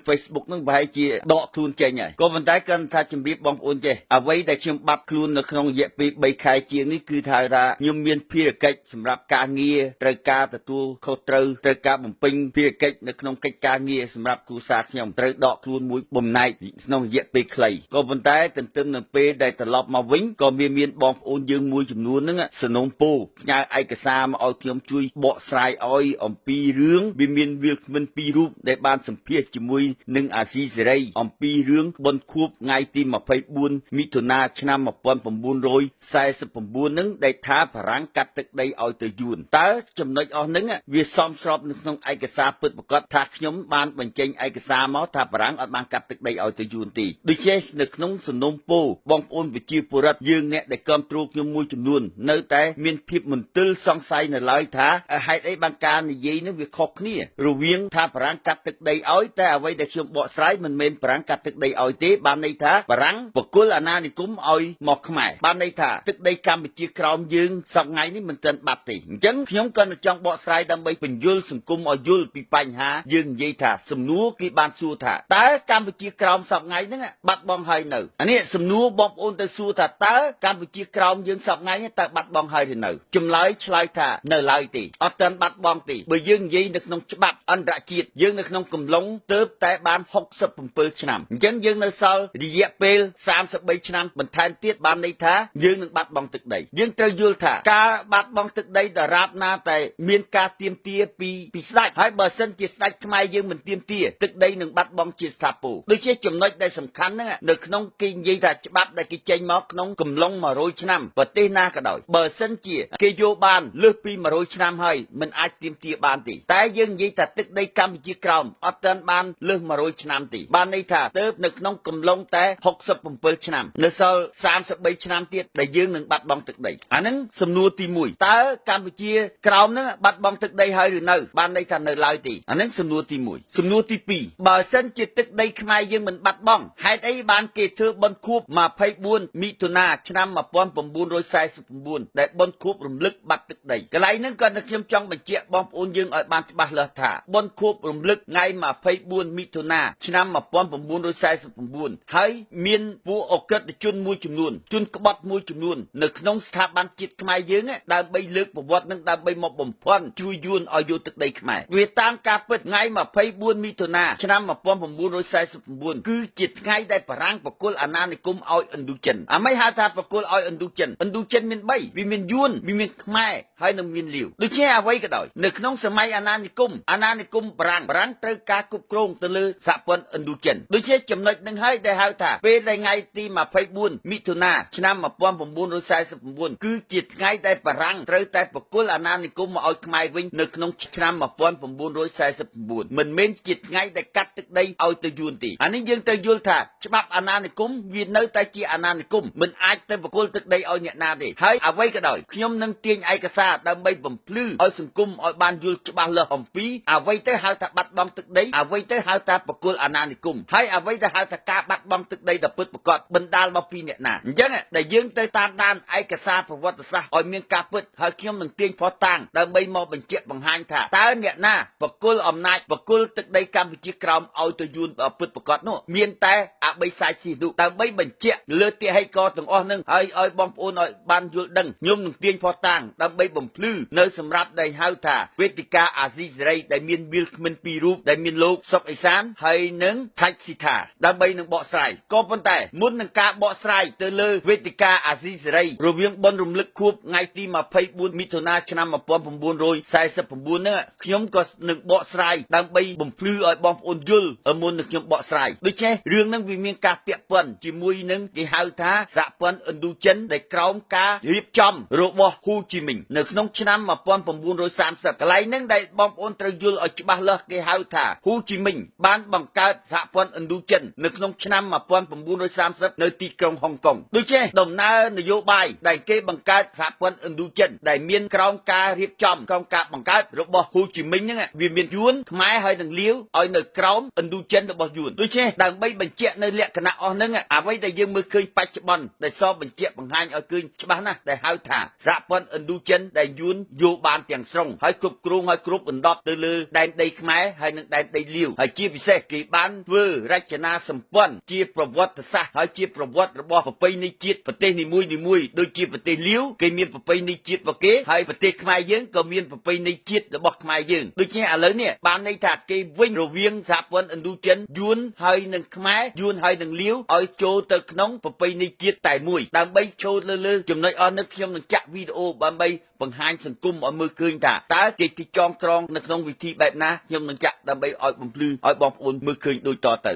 Facebook នឹងប្រហែលជាដកខ្លួនចេញហើយក៏ប៉ុន្តែគាត់ថាជំរាបបងប្អូនចេះអ្វីដែលខ្ញុំបាត់ខ្លួននៅក្នុងរយៈពេល3ខែជាងនេះគឺថាខ្ញុំមានភារកិច្ចសម្រាប់ការងារត្រូវការទទួលខុសត្រូវត្រូវការបំពេញភារកិច្ចនៅក្នុងកិច្ចការងារសម្រាប់គ្រួសារខ្ញុំត្រូវដកខ្លួនមួយបំណែកក្នុងរយៈពេលខ្លីក៏ប៉ុន្តែទន្ទឹមនឹងពេលដែលត្រឡប់មកវិញក៏មានបងប្អូនយើងមួយចំនួនហ្នឹងសនំពោផ្ញើឯកសារមកឲ្យខ្ញុំជួយបកស្រាយឲ្យអំពីរឿងវាមានវាគ្មិនពីររូបដែលបានសម្ភាសជាមួយនឹងអាស៊ីសេរីអំពីរឿងបុណ្យខួបថ្ងៃទី24មិថុនាឆ្នាំ1949នឹងដែលថាបារាំងកាត់ទឹកដីឲ្យទៅយួនតើចំណុចអស់ហ្នឹងវាសមស្របនៅក្នុងឯកសារពិតប្រាកដថាខ្ញុំបានបញ្ចេញឯកសារមកថាបារាំងអត់បានកាត់ទឹកដីឲ្យទៅយួនទេដូច្នេះនៅក្នុងសំណុំពោបងប្អូនប្រជាពលរដ្ឋយើងអ្នកដែលគ្រប់គ្រងខ្ញុំមួយចំនួននៅតែមានភាពមន្ទិលសង្ស័យនៅឡើយថាហេតុអីបានការនិយាយនឹងវាខុសគ្នារវាងថាបារាំងកាត់ទឹកដីឲ្យតែអ្វីដែលខ្ញុំបកស្រាយមិនមែនបារាំងកាត់ទឹកដីឲ្យទេបានន័យថាបារាំងបកគលអាណានិគមឲ្យមកខ្មែរបានន័យថាទឹកដីកម្ពុជាក្រោមយើងសប្តាហ៍នេះមិនទាន់បាត់ទេអញ្ចឹងខ្ញុំក៏ចង់បកស្រាយដើម្បីបញ្យល់សង្គមឲ្យយល់ពីបញ្ហាយើងនិយាយថាសំណួរគេបានសួរថាតើកម្ពុជាក្រោមសប្តាហ៍ហ្នឹងបាត់បង់ហើយនៅអានេះសំណួរបងប្អូនទៅសួរថាតើកម្ពុជាក្រោមយើងសប្តាហ៍នេះតើបាត់បង់ហើយឬនៅចម្លើយឆ្លើយថានៅឡើយទេអត់ទាន់បាត់បង់ទេបើយើងនិយាយនៅក្នុងច្បាប់អន្តរជាតិយើងនៅក្នុងកំឡុងទៅតែបាន67ឆ្នាំអញ្ចឹងយើងនៅសល់រយៈពេល33ឆ្នាំបន្ថែមទៀតបានន័យថាយើងនឹងបាត់បង់ទឹកដីយើងត្រូវយល់ថាការបាត់បង់ទឹកដីដរាបណាតែមានការទាមទារពីស្ដេចហើយបើសិនជាស្ដេចខ្មែរយើងមិនទាមទារទឹកដីនឹងបាត់បង់ជាស្ថាពរដូចជាចំណុចដែលសំខាន់ហ្នឹងនៅក្នុងគេនិយាយថាច្បាប់ដែលគេចេញមកក្នុងកំឡុង100ឆ្នាំប្រទេសណាក៏ដោយបើសិនជាគេយកបានលើសពី100ឆ្នាំហើយមិនអាចទាមទារបានទេតែយើងនិយាយថាទឹកដីកម្ពុជាក្រោមអត់ទាន់បានលើស100ឆ្នាំទេបានន័យថាទៅនៅក្នុងកំឡុងតែ67ឆ្នាំនៅសល់33ឆ្នាំទៀតដែលយើងនឹងបាត់បង់ទឹកដីអាហ្នឹងសំណួរទី1តើកម្ពុជាក្រោមហ្នឹងបាត់បង់ទឹកដីហើយឬនៅបានន័យថានៅឡើយទេអាហ្នឹងសំណួរទី1សំណួរទី2បើសិនជាទឹកដីខ្មែរយើងមិនបាត់បង់ហេតុអីបានគេធ្វើបុណ្យខួប24មិថុនាឆ្នាំ1949ដែលបុណ្យខួបរំលឹកបាត់ទឹកដីកន្លែងហ្នឹងក៏ខ្ញុំចង់បញ្ជាក់បងប្អូនយើងឲ្យបានច្បាស់លាស់ថាបុណ្យខួបរំលឹកថ្ងៃ24មិថុនាឆ្នាំ1949ហើយមានពួកអក្រិតជនមួយចំនួនជនក្បត់មួយចំនួននៅក្នុងស្ថាប័នជាតិខ្មែរយើងដើម្បីលើកប្រវត្តិនឹងដើម្បីមកបំភាន់ជួយយួនឲ្យយកទឹកដីខ្មែរវាតាមការពិតថ្ងៃ24មិថុនាឆ្នាំ1949គឺជាថ្ងៃដែលបារាំងប្រគល់អាណានិគមឲ្យឥណ្ឌូចិនអាម៉េចហៅថាប្រគល់ឲ្យឥណ្ឌូចិនឥណ្ឌូចិនមាន3វាមានយួនវាមានខ្មែរហើយនឹងមានលាវដូច្នេះអ្វីក៏ដោយនៅក្នុងសម័យអាណានិគមបារាំងត្រូវការគ្រប់គ្រងទៅលើសហព័ន្ធឥណ្ឌូចិនដូច្នេះចំណុចនឹងហើយដែលហៅថាពេលដែលថ្ងៃទី24មិថុនាឆ្នាំ1949គឺជាថ្ងៃដែលបារាំងត្រូវតែប្រគល់អាណានិគមមកឲ្យខ្មែរវិញនៅក្នុងឆ្នាំ1949មិនមែនជាថ្ងៃដែលកាត់ទឹកដីឲ្យទៅយួនទេអានេះយើងត្រូវយល់ថាច្បាប់អាណានិគមវានៅតែជាអាណានិគមមិនអាចទៅប្រគល់ទឹកដីឲ្យអ្នកណាទេហើយអ្វីក៏ដោយខ្ញុំនឹងទាញឯកសារដើម្បីបំភ្លឺឲ្យសង្គមឲ្យបានយល់ច្បាស់លាស់អំពីអ្វីទៅហៅថាបាត់បង់ទឹកដីអ្វីទៅហៅថាប្រគល់អាណានិគមហើយអ្វីទៅហៅថាការបាត់បង់ទឹកដីដ៏ពិតប្រាកដបណ្ដាលមកពីអ្នកណាអញ្ចឹងដែលយើងទៅតាមដានឯកសារប្រវត្តិសាស្ត្រឲ្យមានការពិតហើយខ្ញុំនឹងទាញភស្តុតាងដើម្បីមកបញ្ជាក់បង្ហាញថាតើអ្នកណាប្រគល់អំណាចប្រគល់ទឹកដីកម្ពុជាក្រោមឲ្យទៅយួនពិតប្រាកដនោះមានតែអបិសាយស៊ីនោះដើម្បីបញ្ជាក់លើទហិកទាំងអស់នឹងហើយឲ្យបងប្អូនឲ្យបានយល់ដឹងខ្ញុំនឹងទាញភស្តុតាងដើម្បីបំភ្លឺនៅសម្រាប់ដែលហៅថាវេទិកាអាស៊ីសេរីដែលមានវាគ្មិនពីររូបដែលមានលោកសុកអេសានហើយនឹងថាច់ស៊ីថាដើម្បីនឹងបកស្រាយក៏ប៉ុន្តែមុននឹងការបកស្រាយទៅលើវេទិកាអាស៊ីសេរីរវាងបុណ្យរំលឹកខួបថ្ងៃទី24មិថុនាឆ្នាំ1949ហ្នឹងខ្ញុំក៏នឹងបកស្រាយដើម្បីបំភ្លឺឲ្យបងប្អូនយល់មុននឹងខ្ញុំបកស្រាយដូច្នេះរឿងហ្នឹងវាមានការពាក់ព័ន្ធជាមួយនឹងគេហៅថាសហព័ន្ធឥណ្ឌូចិនដែលក្រោមការរៀបចំរបស់ហ៊ូជីមីញនៅក្នុងឆ្នាំ1930កន្លែងហ្នឹងដែលបងប្អូនត្រូវយល់ឲ្យច្បាស់លាស់គេហៅថាហ៊ូជីមីញបានបង្កើតសហព័ន្ធឥណ្ឌូចិននៅក្នុងឆ្នាំ1930នៅទីក្រុងហុងកុងដូច្នេះដំណើរនយោបាយដែលគេបង្កើតសហព័ន្ធឥណ្ឌូចិនដែលមានក្រោមការរៀបចំក្រោមការបង្កើតរបស់ហ៊ូជីមីញហ្នឹងវាមានយួនខ្មែរហើយនឹងលាវឲ្យនៅក្រោមឥណ្ឌូចិនរបស់យួនដូច្នេះដើម្បីបញ្ជាក់នៅលក្ខណៈអស់ហ្នឹងអ្វីដែលយើងមើលឃើញបច្ចុប្បន្នដែលសបញ្ជាក់បង្ហាញឲ្យឃើញច្បាស់ណាស់ដែលហៅថាសហព័ន្ធឥណ្ឌូចិនដែលយួនយកបានទាំងស្រុងហើយគ្រប់គ្រងឲ្យគ្រប់ដណ្ដប់ទៅលើដែនដីខ្មែរហើយនិងដែនដីលាវហើយជា ពិសេសគេបានធ្វើរចនាសម្ព័ន្ធជាប្រវត្តិសាស្ត្រហើយជាប្រវត្តិរបស់ប្រពៃណីជាតិប្រទេសនីមួយៗដូចជាប្រទេសលាវគេមានប្រពៃណីជាតិរបស់គេហើយប្រទេសខ្មែរយើងក៏មានប្រពៃណីជាតិរបស់ខ្មែរយើងដូច្នេះឥឡូវនេះបានន័យថាគេវិញរវាងសហព័ន្ធឥណ្ឌូចិនយួនហើយនិងខ្មែរយួនហើយនិងលាវឲ្យចូលទៅក្នុងប្រពៃណីជាតិតែមួយដើម្បីចូលលើចំណុចអស់នេះខ្ញុំនឹងចាក់វីដេអូដើម្បីបង្ហាញសង្គមឲ្យមើលឃើញថាតើគេចងក្រងនៅក្នុងវិធីបែបណាខ្ញុំនឹងចាក់ដើម្បីឲ្យបំភ្លឺឲ្យបងប្អូនមើលឃើញដូចតទៅ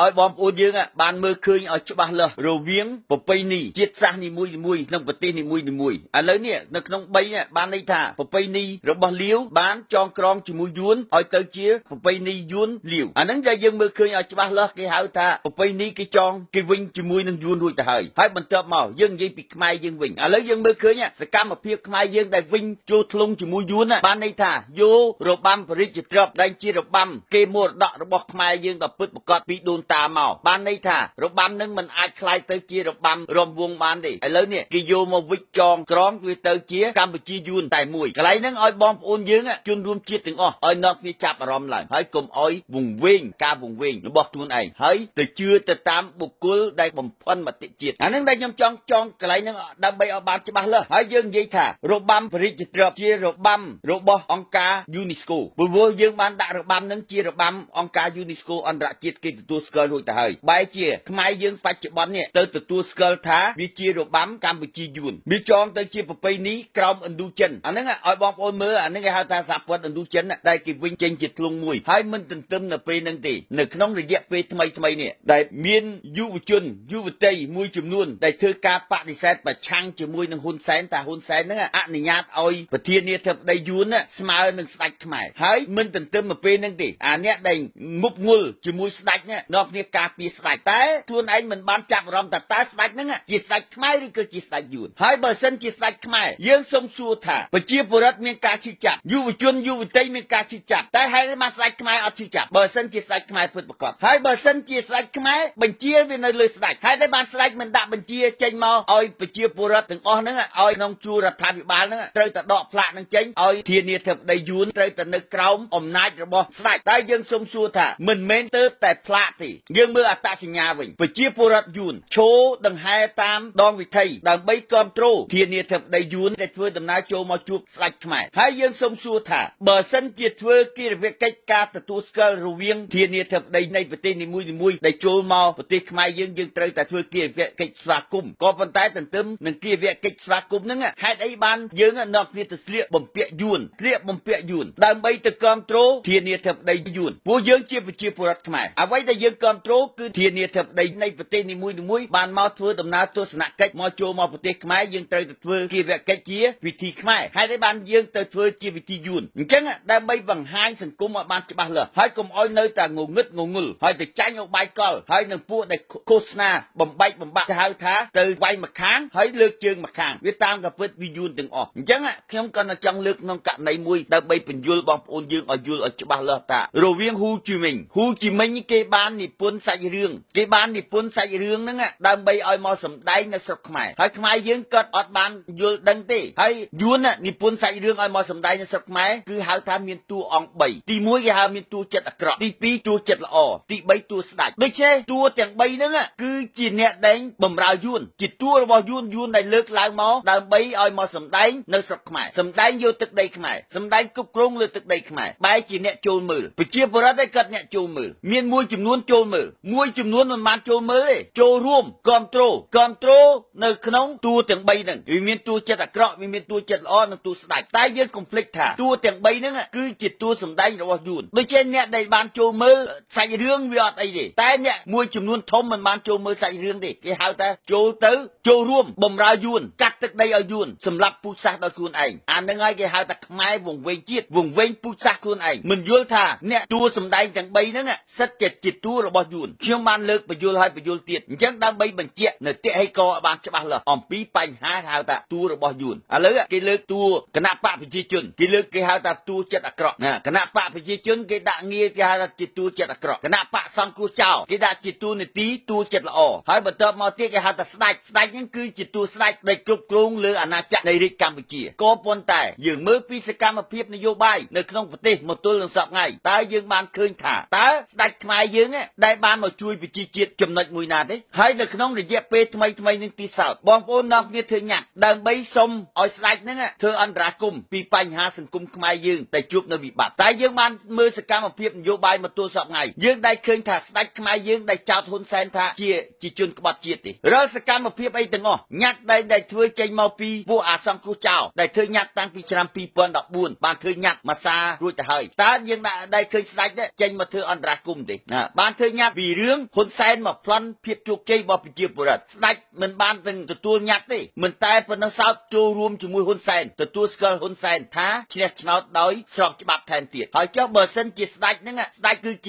ឲ្យបងប្អូនយើងបានមើលឃើញឲ្យច្បាស់លាស់រវាងប្រពៃណីជាតិសាសន៍នីមួយៗក្នុងប្រទេសនីមួយៗឥឡូវនេះនៅក្នុង3នេះបានន័យថាប្រពៃណីរបស់លាវបានចងក្រងជាមួយយួនឲ្យទៅជាប្រពៃណីយួនលាវអាហ្នឹងដែលយើងមើលឃើញឲ្យច្បាស់លាស់គេហៅថាប្រពៃណីគេចងគេវិញជាមួយនឹងយួនរួចទៅហើយហើយបន្ទាប់មកយើងនិយាយពីខ្មែរយើងវិញឥឡូវយើងមើលឃើញសកម្មភាពខ្មែរយើងដែលវិញចូលធ្លុងជាមួយយួនបានន័យថាយករបាំព្រះរាជទ្រព្យដែលជារបាំគេមរតករបស់ខ្មែរយើងដ៏ពិតប្រាកដពីដូនតាមកបានន័យថារបាំនឹងមិនអាចក្លាយទៅជារបាំរំវងបានទេឥឡូវនេះគេយកមកវិចចងក្រងវាទៅជាកម្ពុជាយួនតែមួយកន្លែងហ្នឹងឲ្យបងប្អូនយើងជនរួមជាតិទាំងអស់ឲ្យនាំគ្នាចាប់អារម្មណ៍ឡើងហើយកុំឲ្យវង្វេងការវង្វេងរបស់ខ្លួនឯងហើយទៅជឿទៅតាមបុគ្គលដែលបំផិនមតិជាតិអាហ្នឹងដែលខ្ញុំចង់ចងកន្លែងហ្នឹងដើម្បីឲ្យបានច្បាស់លាស់ហើយយើងនិយាយថារបាំព្រះរាជទ្រព្យជារបាំរបស់អង្គការ UNESCO ព្រោះយើងបានដាក់របាំហ្នឹងជារបាំអង្គការ UNESCO អន្តរជាតិគេទទួលស្គាល់រួចទៅហើយបែរជាខ្មែរយើងបច្ចុប្បន្ននេះទៅទទួលស្គាល់ថាវាជារបាំកម្ពុជាយួនវាចងទៅជាប្រពៃណីក្រោមឥណ្ឌូចិនអាហ្នឹងឲ្យបងប្អូនមើលអាហ្នឹងគេហៅថាសហព័ន្ធឥណ្ឌូចិនដែលគេវិញចេញជាធ្លុងមួយហើយមិនទន្ទឹមនៅពេលហ្នឹងទេនៅក្នុងរយៈពេលថ្មីៗនេះដែលមានយុវជនយុវតីមួយចំនួនដែលធ្វើការបដិសេធប្រឆាំងជាមួយនឹងហ៊ុនសែនថាហ៊ុនសែនហ្នឹងអនុញ្ញាតឲ្យប្រធានាធិបតីយួនស្មើនឹងស្ដេចខ្មែរហើយមិនទន្ទឹមនៅពេលហ្នឹងទេអាអ្នកដែលងប់ងល់ជាមួយស្ដេចនេះនាំគ្នាការពារស្ដេចតែខ្លួនឯងមិនបានចាប់អារម្មណ៍ថាតើស្ដេចហ្នឹងជាស្ដេចខ្មែរឬក៏ជាស្ដេចយួនហើយបើសិនជាស្ដេចខ្មែរយើងសូមសួរថាប្រជាពលរដ្ឋមានការឈឺចាប់យុវជនយុវតីមានការឈឺចាប់តែហេតុអីបានស្ដេចខ្មែរអត់ឈឺចាប់បើសិនជាស្ដេចខ្មែរពិតប្រាកដហើយបើសិនជាស្ដេចខ្មែរបញ្ជាវានៅលើស្ដេចហេតុអីបានស្ដេចមិនដាក់បញ្ជាចេញមកឲ្យប្រជាពលរដ្ឋទាំងអស់ហ្នឹងឲ្យក្នុងជួររដ្ឋាភិបាលហ្នឹងត្រូវតែដកផ្លាកហ្នឹងចេញឲ្យធានាធិបតីយួនត្រូវតែនៅក្រោមអំណាចរបស់ស្ដេចតែយើងសូមសួរថាមិនមែនទៅតែផ្លាកទេយើងមើលអត្តសញ្ញាវិញប្រជាពលរដ្ឋយួនឈរដង្ហែតាមដងវិថីដើម្បីគ្រប់គ្រងធានាធិបតីយួនដែលធ្វើដំណើរចូលមកជួបស្ដេចខ្មែរហើយយើងសូមសួរថាបើសិនជាធ្វើគិរវកិច្ចការទទួលស្គាល់រវាងធានាធិបតីនៃប្រទេសនីមួយៗដែលចូលមកប្រទេសខ្មែរយើងយើងត្រូវតែធ្វើគិរវកិច្ចស្វាគមន៍ក៏ប៉ុន្តែទន្ទឹមនឹងគិរវកិច្ចស្វាគមន៍ហ្នឹងហេតុអីបានយើងនាំគ្នាទៅស្លៀកបំពាក់យួនស្លៀកបំពាក់យួនដើម្បីទៅគ្រប់គ្រងធានាធិបតីយួនពួកយើងជាប្រជាពលរដ្ឋខ្មែរអ្វីដែលយើងគ្រប់គ្រងគឺធានាធិបតីនៃប្រទេសនីមួយៗបានមកធ្វើដំណើរទស្សនកិច្ចមកចូលមកប្រទេសខ្មែរយើងត្រូវតែធ្វើគិរវកិច្ចជាវិធីខ្មែរហើយតែបានយើងទៅធ្វើជាវិធីយួនអញ្ចឹងដើម្បីបង្ហាញសង្គមឲ្យបានច្បាស់លាស់ហើយកុំឲ្យនៅតែងងឹតងងុលហើយទៅចាញ់ឧបាយកលហើយនឹងពួកដែលឃោសនាបំបែកបំបាក់គេហៅថាទៅវាយម្ខាងហើយលើកជើងម្ខាងវាតាមក៏ពិតវាយួនទាំងអស់អញ្ចឹងខ្ញុំក៏ចង់លើកក្នុងករណីមួយដើម្បីបញ្យល់បងប្អូនយើងឲ្យយល់ឲ្យច្បាស់លាស់ថារវាងហ៊ូជីមិញហ៊ូជីមិញគេបាននិព ពន្ធសាច់រឿងគេបាននិពន្ធសាច់រឿងហ្នឹងដើម្បីឲ្យមកសម្ដែងនៅស្រុកខ្មែរហើយខ្មែរយើងក៏អត់បានយល់ដឹងទេហើយយួននិពន្ធសាច់រឿងឲ្យមកសម្ដែងនៅស្រុកខ្មែរគឺហៅថាមានតួអង្គ3ទី1គេហៅមានតួចិត្តអាក្រក់ទី2តួចិត្តល្អទី3តួស្ដេចដូច្នេះតួទាំង3ហ្នឹងគឺជាអ្នកដែលបំរើយួនជាតួរបស់យួនយួនដែលលើកឡើងមកដើម្បីឲ្យមកសម្ដែងនៅស្រុកខ្មែរសម្ដែងយកទឹកដីខ្មែរសម្ដែងគ្រប់គ្រងលើទឹកដីខ្មែរបែរជាអ្នកចូលមើលប្រជាពលរដ្ឋឯគាត់អ្នកចូលមើលមានមួយចំនួនចូលមើលមួយចំនួនមិនបានចូលមើលទេចូលរួមគ្រប់ត្រូលគ្រប់ត្រូលនៅក្នុងតួទាំង3ហ្នឹងវាមានតួចិត្តអាក្រក់វាមានតួចិត្តល្អនិងតួស្ដេចតែយើងកុំភ្លេចថាតួទាំង3ហ្នឹងគឺជាតួសម្ដែងរបស់យួនដូច្នេះអ្នកដែលបានចូលមើលសាច់រឿងវាអត់អីទេតែអ្នកមួយចំនួនធំមិនបានចូលមើលសាច់រឿងទេគេហៅថាចូលទៅចូលរួមបំរើយួនកាត់ទឹកដីឲ្យយួនសម្រាប់ពូជសាសន៍ដល់ខ្លួនឯងអានឹងហើយគេហៅថាខ្មែរវង្វេងជាតិវង្វេងពូជសាសន៍ខ្លួនឯងមិនយល់ថាអ្នកតួសម្ដែងទាំង3ហ្នឹងសិតជាជាតួរបស់យួនខ្ញុំបានលើកបញ្យលឲ្យបញ្យលទៀតអញ្ចឹងដើម្បីបញ្ជាក់នៅតិហេកឲ្យបានច្បាស់លាស់អំពីបញ្ហាហៅថាតួរបស់យួនឥឡូវគេលើកតួគណៈបកប្រជាជនគេលើកគេហៅថាតួចិត្តអាក្រក់ណាគណៈបកប្រជាជនគេដាក់ងារគេហៅថាជាតួចិត្តអាក្រក់គណៈបកសង្គ្រោះចោលគេដាក់ជាតួនាទីតួចិត្តល្អហើយបន្ទាប់មកទៀតគេហៅថាស្ដេចស្ដេចហ្នឹងគឺជាតួស្ដេចដែលគ្រប់គ្រងលើអាណាចក្រនៃរាជកម្ពុជាក៏ប៉ុន្តែយើងមើលពីសកម្មភាពនយោបាយនៅក្នុងប្រទេសមកទល់នឹងសពថ្ងៃតើយើងបានឃើញថាតើស្ដេចខ្មែរយើងដែលបានមកជួយប្រជាជាតិចំណុចមួយណាទេហើយនៅក្នុងរយៈពេលថ្មីថ្មីនឹងទីសោតបងប្អូននាំគ្នាធ្វើញត្តិដើម្បីសុំឲ្យស្ដេចហ្នឹងធ្វើអន្តរាគមន៍ពីបញ្ហាសង្គមខ្មែរយើងដែលជួបនៅវិបត្តិតែយើងបានមើលសកម្មភាពនយោបាយមកទល់សពថ្ងៃយើងដែលឃើញថាស្ដេចខ្មែរយើងដែលចោទហ៊ុនសែនថាជាជាជនក្បត់ជាតិទេរាល់សកម្មភាពអីទាំងអស់ញត្តិដែលធ្វើចេញមកពីពួកអាសង្គ្រោះចោលដែលធ្វើញត្តិតាំងពីឆ្នាំ2014បានធ្វើញត្តិមួយសាររួចទៅហើយតើយើងដែលឃើញស្ដេចចេញមកធ្វើអន្តរាគមន៍ទេណាបានធ្វើញត្តិពីរឿងហ៊ុនសែនមកប្លន់ភាពជោគជ័យរបស់ប្រជាពលរដ្ឋស្ដេចមិនបានទាំងទទួលញត្តិទេមិនតែប៉ុណ្ណោះសោតចូលរួមជាមួយហ៊ុនសែនទទួលស្គាល់ហ៊ុនសែនថាឈ្នះឆ្នោតដោយស្របច្បាប់ថែមទៀតហើយចុះបើសិនជាស្ដេចហ្នឹងស្ដេចគឺជា